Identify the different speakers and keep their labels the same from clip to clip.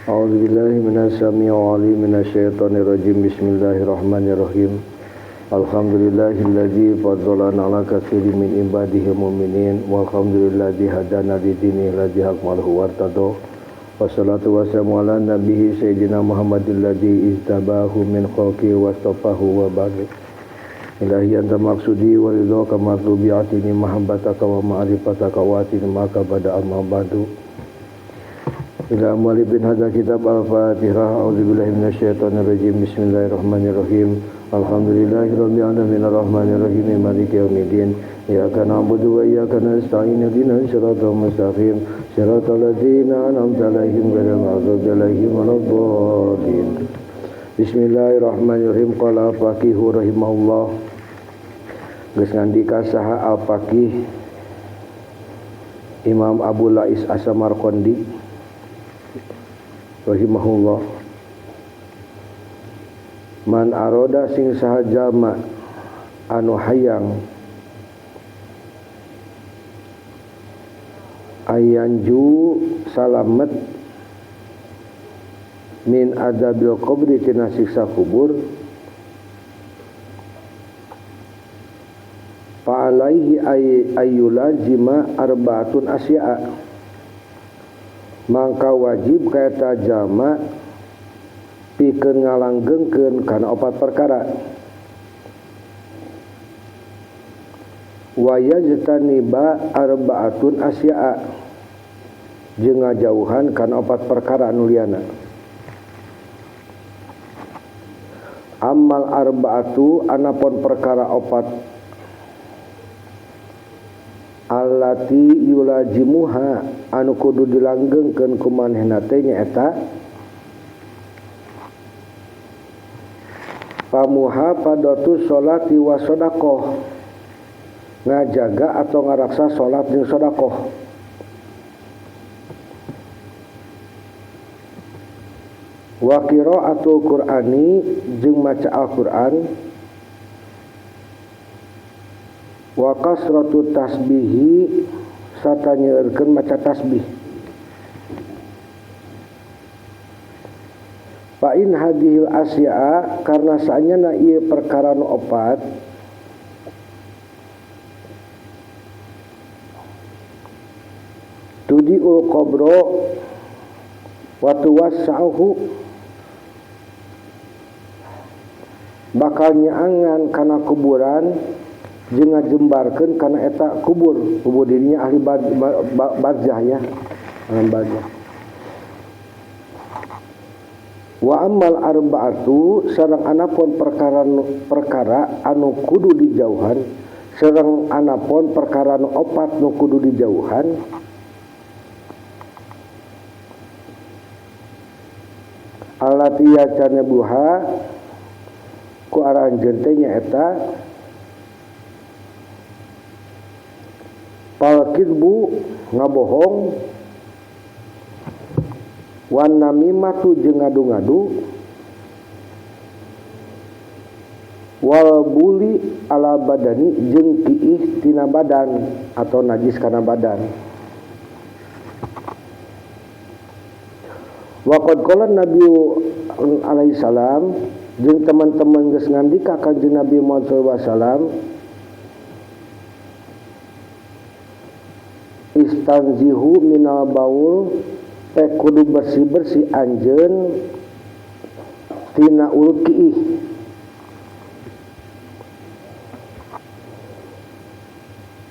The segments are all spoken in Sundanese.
Speaker 1: A'udzu billahi minas samii'il 'aliim minasyaitonir rajim. Bismillahirrahmanirrahim. Alhamdulillahilladzi faddalana 'ala katsirin min ibadihi mu'minin walhamdulilladzi hadana li dinihi alladzi akmalahu wartado. Wassalatu wassalamu ala nabiyhi sayyidina Muhammadil ladzi iztabahu min khalqi wastafahu wa ba'd. Ilahi anta maqsudi wa ridhaka matlubi atini mahabbataka wa ma'rifataka wa atini maka bada amma ba'du. Ila mu'allifin hadza kitab al-Fatihah. A'udzu billahi minasyaitonir rajim. Bismillahirrahmanirrahim. Alhamdulillahirabbil alamin arrahmanirrahim maliki yaumiddin. Iyyaka na'budu wa iyyaka nasta'in ihdinas siratal mustaqim siratal ladzina an'amta 'alaihim ghairil maghdubi 'alaihim waladdallin. Bismillahirrahmanirrahim. Qala faqihu rahimahullah. Geus ngandika saha al-faqih Imam Abu Lais As-Samarqandi rahimahullah. Man aroda sing saha jalma anu hayang ayanju salamet min adzabil qabri tina siksa kubur fa alaihi ayyulazima arbaatun asya'a, mangka wajib kaeta jalma pikeun ngalanggengkeun kana opat perkara. Wa yajtaniba arbaatun asya'a, jeung ngajauhan kana opat perkara anu liana. Amal arbaatu anapun perkara opat allati yulajimuha anu kudu dilanggengkeun ku manehna teh nyaeta pamuhafadatu sholati wa shadaqah, ngajaga atau ngaraksa salat jeung sedekah. Wa qiraatul Qur'ani jeung maca Al-Qur'an, wa kasratu tasbihi sarta nyeueurkeun maca tasbih. Fa in hadhil asya'a, karena saanyana ieu perkara nu opat tudiul qabra wa tuwassa'uhu, bakal nyaangan kana kuburan jeung ngajembarkeun kana eta kubur. Kubur dirinya ahli barzah ya, alam barzah. Wa ammal arba'atu sareng anapun perkara anu kudu dijauhan, sareng anapun perkara anu opat nu kudu dijauhan, allati yajtanibuha ku aranjeun teh nyaeta palkidbu ngabohong, wan namimatu jeung ngadu-ngadu, wal buli ala badani jeung kiih tina badan atau najis kana badan. Wa qad qala Nabi alaihi salam jeung teman-teman geus ngandika kanjeng Nabi Muhammad sallallahu alaihi wasallam, istanzihu minal baul, teh kudu bersih-bersih anjeun tina urut kiih.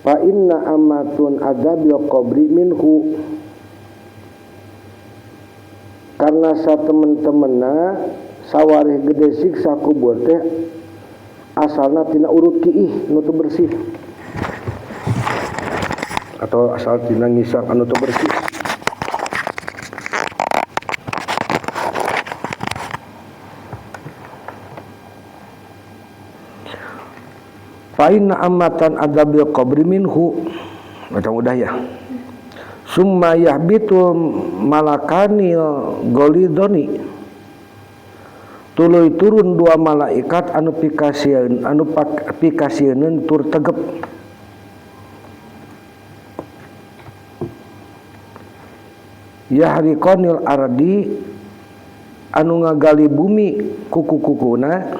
Speaker 1: Fa inna amatun adzabil qabri minhu, karena sa temen-temenna sawareh gede siksa kubur teh asalna tina urut kiih nu teu bersih atau asal tina ngisang anu teu bersih. Fa inna amatan adzabil qabri minhu, macam udah ya. Summa yahbitu malakanil golidoni, tuluy turun dua malaikat anu pikasieun, anu pikasieun tur tegep. Yahriqanil ardi anu ngagali bumi kuku-kukuna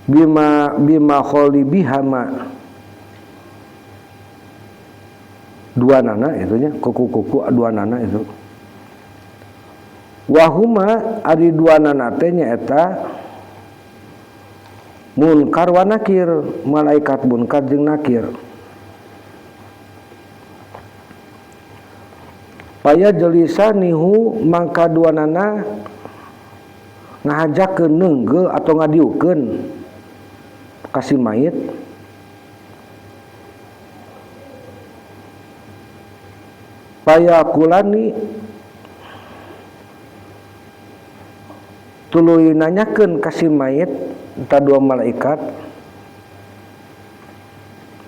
Speaker 1: bima bima kholibihama dua nana itunya kuku-kuku dua nana itu wahuma ari dua nana teh nyaeta munkar wa nakir, malaikat munkar jeung nakir. Paya jelisanihu mangka dua nana ngahajakeun neunggeul atau ngadiukeun ka si mayit paya kulani tuluy nanyakeun ka si mayit eta dua malaikat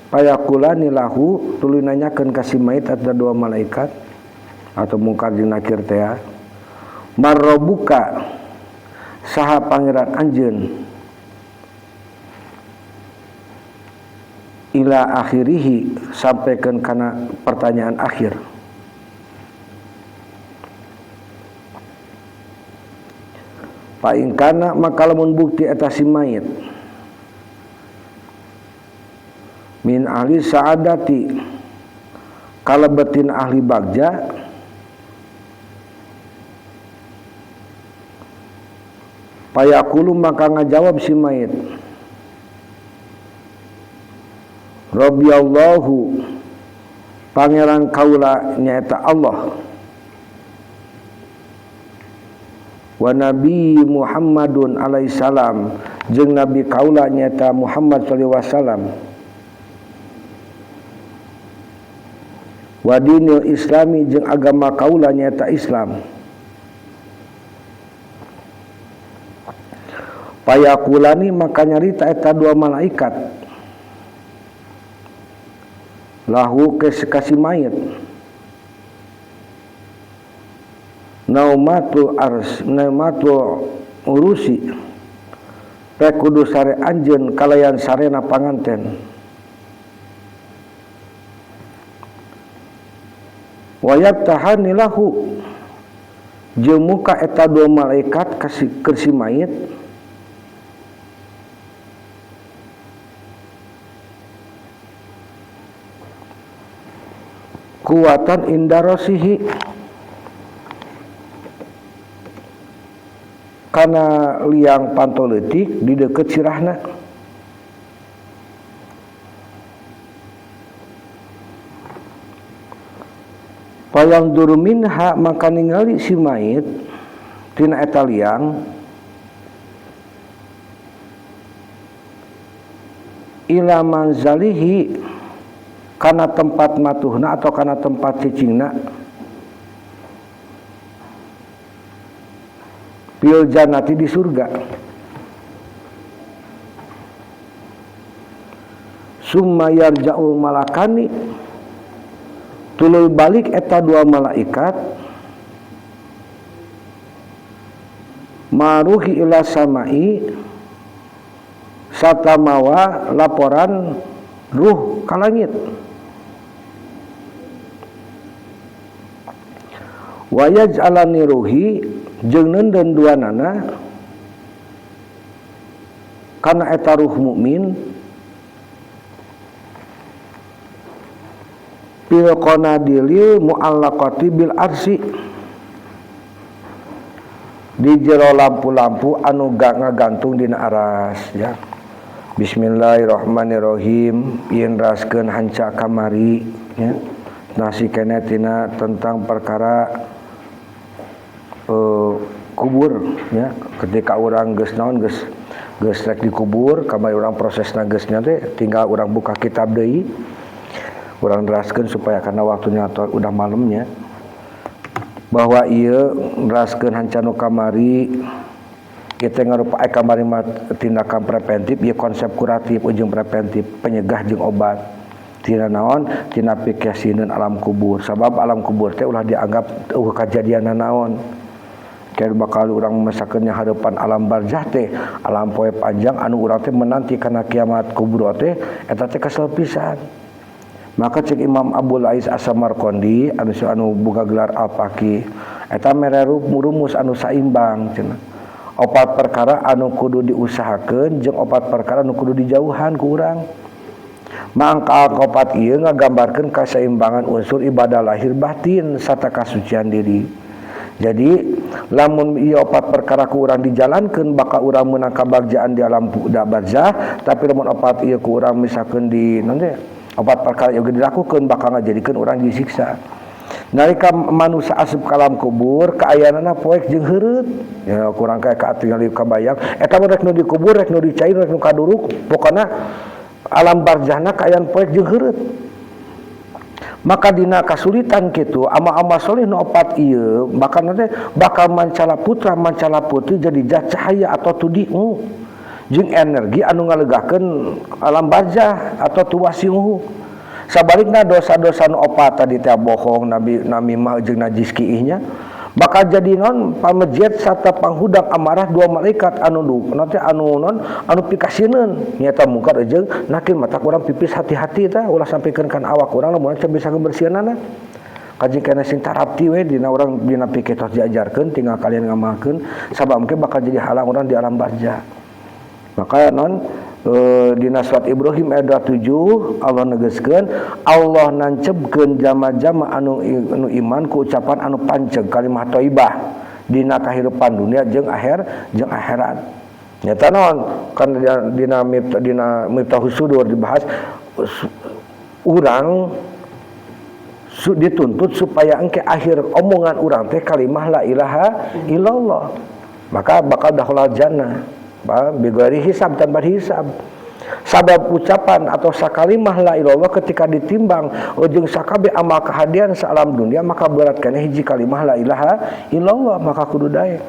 Speaker 1: payakulani lahu tuluy nanyakeun ka si mayit eta dua malaikat atau mungkar jeung nakir teh marrobuka saha pangeran anjeun ila akhirihi sampaikan kana pertanyaan akhir. Paingkana maka lamun bukti eta si mayit min ahli sa'adati kalebetin ahli bagja payaqulu maka ngajawab si mayit Rabbiyallahu pangeran kaula nyaeta Allah wa nabi Muhammadun alaihi salam jeung nabi kaula nyaeta Muhammad sallallahu alaihi wasallam wa dinil islami jeung agama kaula nyaeta Islam. Payakulani maka nyarita eta dua malaikat lahu kasih mayit naumatul ars naumatul urusi teh kudu sare anjeun kalayan sarena panganten wayab tahani lahu jeung muka eta dua malaikat kasih keur si mayit kuatan indarosihi kana liang pantoleutik di deukeut sirahna. Payang duru minha maka ningali si mayit tina eta liang ila manzalihi kana tempat matuhna atau kana tempat cicingna fil jannati di surga. Summa yarja'ul malakani tuluy balik eta dua malaikat maruhi ila samai satamawa laporan ruh ka langit. Wa yaj'alani ruhi jeung neundeun duanana kana eta ruh mukmin fil qanadili mu'allaqati bil arsy di jero lampu-lampu anu ngagantung dina aras ya. Bismillahirrahmanirrahim yen raskeun hanca kamari ya nasi kene tina tentang perkara kubur ya. Ketika orang geus naon geus geus rek dikubur kamari urang prosesna geus nya teh tinggal urang buka kitab deui urang neraskeun supaya karena waktunya atau udah malamnya bahwa ieu neraskeun hanca nu kamari kita ngarupa kamari mah tindakan preventif ieu konsep kuratif jeung preventif penyegah jeung obat tina naon tina pikesineun alam kubur sabab alam kubur teh ulah dianggap eueuh kajadian naon keur bakal urang mesakeun harapan alam barzah teh alam poe panjang anu urang teh menanti kana kiamat kubur teh eta teh kesel pisan. Maka cek Imam Abu Lais As-Samarqandi anu boga gelar Al-Faqih eta mere rumus anu saimbang cenah. Opat perkara anu kudu diusahakeun jeung opat perkara anu kudu dijauhan ku urang. Mangka opat ieu ngagambarkeun kasaimbangan unsur ibadah lahir batin sarta kasucian diri. Jadi lamun ieu opat perkara ku urang dijalankeun bakal urang meunang kabagjaan di alam barzah, tapi lamun opat ieu ku urang misalkeun di naon opat perkara ieu dilakukeun bakal ngajadikeun urang disiksa. Nalika manusia asup ka alam kubur kaayaanna poek jeung heureut ya kurang kayak katingali kabayang eta mah rek nu dikubur rek nu dicair rek nu kaduruk pokona alam barzahna kaayaan poek jeung heureut. Maka dina kasulitan kitu amal-amal soleh nu opat ieu maka nanti bakal mancala putra mancala putri jadi zat cahaya atau tudiu jeung energi anu ngalegakeun alam barzah atau tuwasiuhu. Sabalikna dosa-dosa nu opat tadi teh bohong nabi namimah jeung najis kiihnya bakal jadi non pamejet sarta panghudang amarah dua malaikat anu nanti anu non anu pikasieun nyata mungkar jeung nakir mata urang pipis hati-hati teh ulah sampikeun kan awak urang lamun can bisa kebersihanana kaji kana sing tarapti we dina urang dina pikir tos diajarkeun tinggal kalian ngamalkeun sabab mungkin bakal jadi halang urang di alam barzah. Maka non dina surat Ibrahim ayat 27 Allah negeskeun Allah nancepkeun jama-jama anu iman ku ucapan anu panceg kalimah thayyibah dina kahirupan dunia jeung akhirat. Nyata naon kan dina Miftahus Sudur dibahas urang dituntut supaya engke akhir omongan urang teh kalimah la ilaha illallah maka bakal dakhalal jannah bighairi hisab tanpa hisab. Sabab ucapan atau sakalimah la ilallah ketika ditimbang jeung sakabeh amal kahadian saalam dunia maka berat kana hiji kalimah la ilaha illallah maka kudu daek.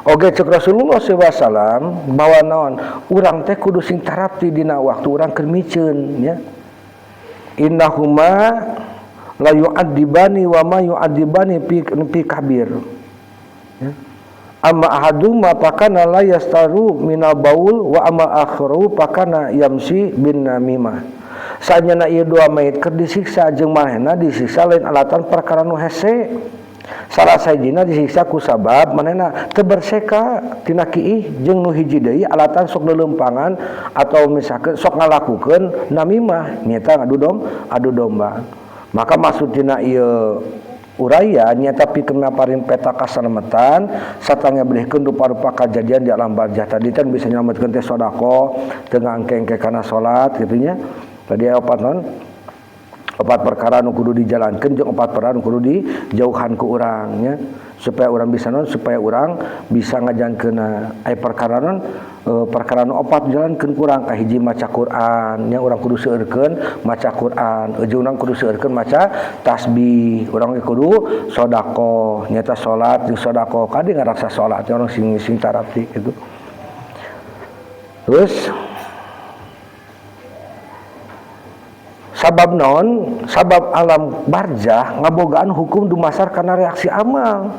Speaker 1: Oge cek Rasulullah sallallahu alaihi wasallam bahwa naon urang teh kudu sing tarapti dina waktu urang keur miceun nya. Innahuma la yu'adzibani wa ma yu'adzibani fi kabir. Ya. Amma ahaduma pakana la yastaru minal baul wa amma akharu pakana yamsi bin namimah. Sanyana ieu dua mayit keur disiksa jeung manehna disiksa lain alatan perkara nu hese. Salah sahijina disiksa ku sabab manehna teu berseka tina kiih jeung nu hiji deui alatan sok leuleumpangan atau misalkeun sok ngalakukeun namimah nyaeta adu domba. Maka maksud tina ieu uraya nyata pikeun ngaparin peta kasalamatan sarta ngabeulihkeun rupa-rupa kajadian di alam barzah tadi kan bisa nyelametkeun teh sedekah teu ngangkengke kana salat kitu nya. Tadi opat non opat perkara nu kudu dijalankeun jeung opat perkara nu kudu dijauhan ku urang nya supaya urang bisa non supaya urang bisa ngajankeun aya perkara non perkara nu opat jalankeun ku urang kahiji maca Quran nya urang kudu seueurkeun maca Quran jeung urang kudu seueurkeun maca tasbih urang kudu sedekah nyata salat jeung sedekah kade ngaraksa salat urang sing tarapti kitu. Terus sabab non sabab alam barzah ngabogaan hukum dumasar kana reaksi amal.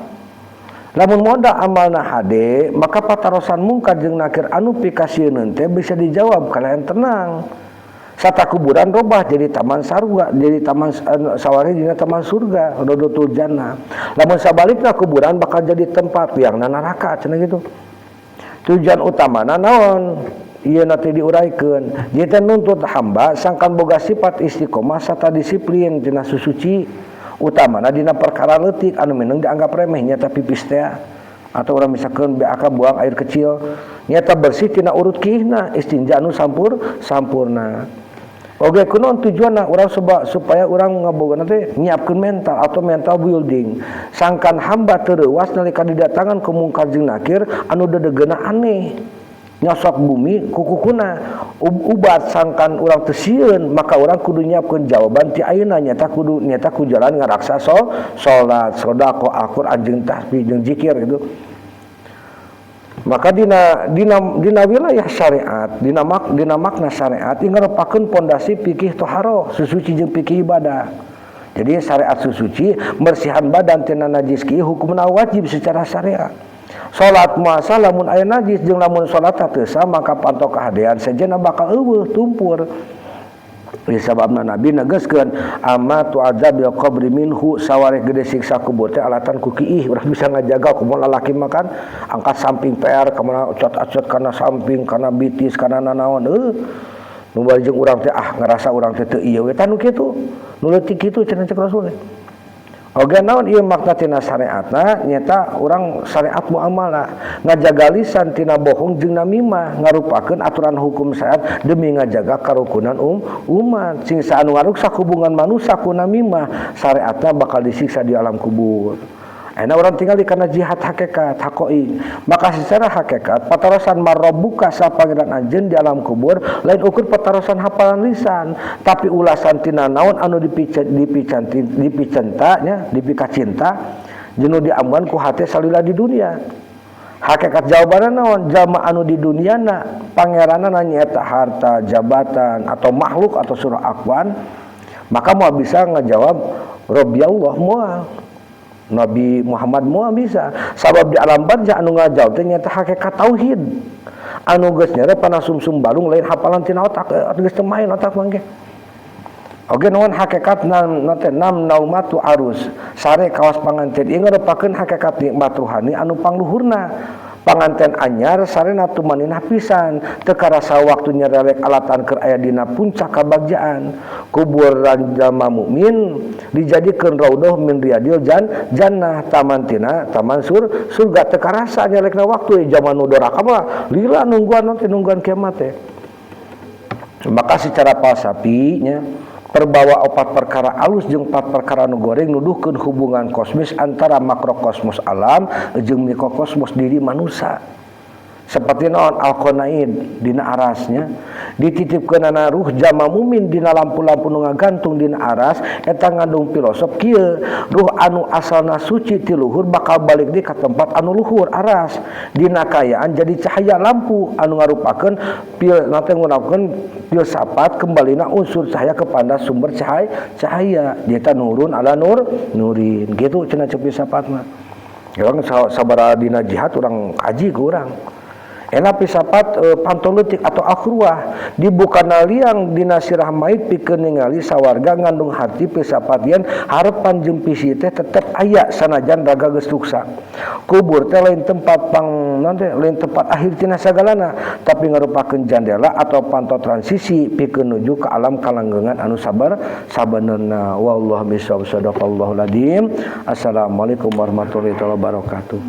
Speaker 1: Lamun modal amalna hade maka patarosan mungkar jeung nakir anu pikasieun teh bisa dijawab kalian tenang. Sata kuburan robah jadi taman sarga, jadi taman sawari dina taman surga, rodotul jannah. Lamun sabalikna kuburan bakal jadi tempat yang neraka cenah gitu. Tujuan utamana naon? Ieu nanti diuraikan. Jadi nuntut hamba sangkan boga sifat istiqomah serta disiplin dina susuci utamana dina perkara leutik anu mineng dianggap remeh nyata pipis teh atau urang misalkeun BAK buang air kecil nyata bersih tina urut kiihna istinja anu sampurna. Oge kunaon tujuanna urang supaya urang ngaboga teh nyiapkeun mental atau mental building sangkan hamba teu reuwas nalika didatangan ku mungkar jeung nakir anu dedegeuna aneh nyosok bumi kukukuna ubat sangkan urang teu sieun maka urang kudu nyiapkeun jawaban ti ayeuna nyata kudu nyata ku jalan ngaraksa salat sedekah Al-Qur'an jeung tasbih jeung zikir gitu. Maka dina wilayah syariat dina makna syariat ieu ngarupakeun pondasi fikih toharoh susuci jeung fikih ibadah. Jadi syariat susuci bersihan badan tina najis kieu hukumna wajib secara syariat. Salat muasa lamun aya najis jeung lamun salat teu sah maka panto kahadean sejenna bakal eueuh tumpur. Sababna Nabi negeskeun amma tu'adzabil qabri minhu sawareh gede siksa kubur teh alatan ku kiih urang bisa ngajaga kumaha lalaki makan angkat samping PR kamana acot-acot kana samping kana bitis kana nanaon nu bari jeung urang teh ah ngarasa urang teh teu ieu we tah nu kitu nu leutik kitu cenah cek Rasul. Oge naon ieu makna tina syariatna nyata urang syariat muamalah ngajaga lisan tina bohong jeung namimah ngarupakeun aturan hukum syariat demi ngajaga karukunan umat sing anu ngaruksak hubungan manusia ku namimah syariatna bakal disiksa di alam kubur. Ayeuna urang tinggal di kana jihad hakikat hakoi maka secara hakikat patarosan marrobuka sapangeran anjeun di alam kubur lain ukur patarosan hafalan lisan tapi ulasan tina naon anu dipicenta nya dipikacinta jeung nu diamuan ku hate salila di dunia. Hakikat jawabanna naon jalma anu di duniana pangeranna nyaeta harta jabatan atau makhluk atau surah akwan maka moal bisa ngajawab Rabbi Allah moal Nabi Muhammad moal bisa sabab di alam barzah anu ngajawab teh nyaeta hakikat tauhid anu geus nyere pana sumsum balung lain hafalan tina otak geus teu main otak mangke. Oge naon hakikat nam naumatu arus sare kawas panganten ieu ngarupakeun hakikat nikmat ruhani anu pangluhurna panganten anyar sarena tumaninah pisan teu karasa waktu nyerelek alatan keur aya dina puncak kabagjaan kuburan jalma mukmin dijadikeun raudhah min riyadil jannah taman tina taman surga teu karasa nyelekna waktu zaman nu doraka mah lila nungguan nanti nungguan kiamat teh. Maka secara falsafi nya perbawa opat perkara alus jeung empat perkara nu goreng nuduhkeun hubungan kosmis antara makrokosmos alam jeung mikrokosmos diri manusia. Seperti naon alqonaid dina arasnya dititipkeunana ruh jama mumin dina lampu-lampu nu ngagantung dina aras eta ngandung filosof kieu ruh anu asalna suci ti luhur bakal balik deui ka tempat anu luhur aras dina kaayaan jadi cahaya lampu anu ngarupakeun pil nate ngunakeun filsafat kembalina unsur cahaya kepada sumber cahaya dia nurun ala nur nurin gitu cenah cek filsafat mah. Urang sabaraha dina jihad urang kaji ku urang. Enak filsafat pantoleutik atau akhruah dibukana liang dina sirah mait pikeun ningali sawarga ngandung hati filsafat yen harepan jeung visi teh tetep aya sanajan raga geus ruksak. Kubur teh lain tempat pang naon teh lain tempat akhir tina sagalana tapi ngarupakeun jandela atau panto transisi pikeun nuju ka alam kalanggengan anu sabar sabenerna. Wallahu bishawab. Sadaqallahul adzim. Assalamualaikum warahmatullahi wabarakatuh.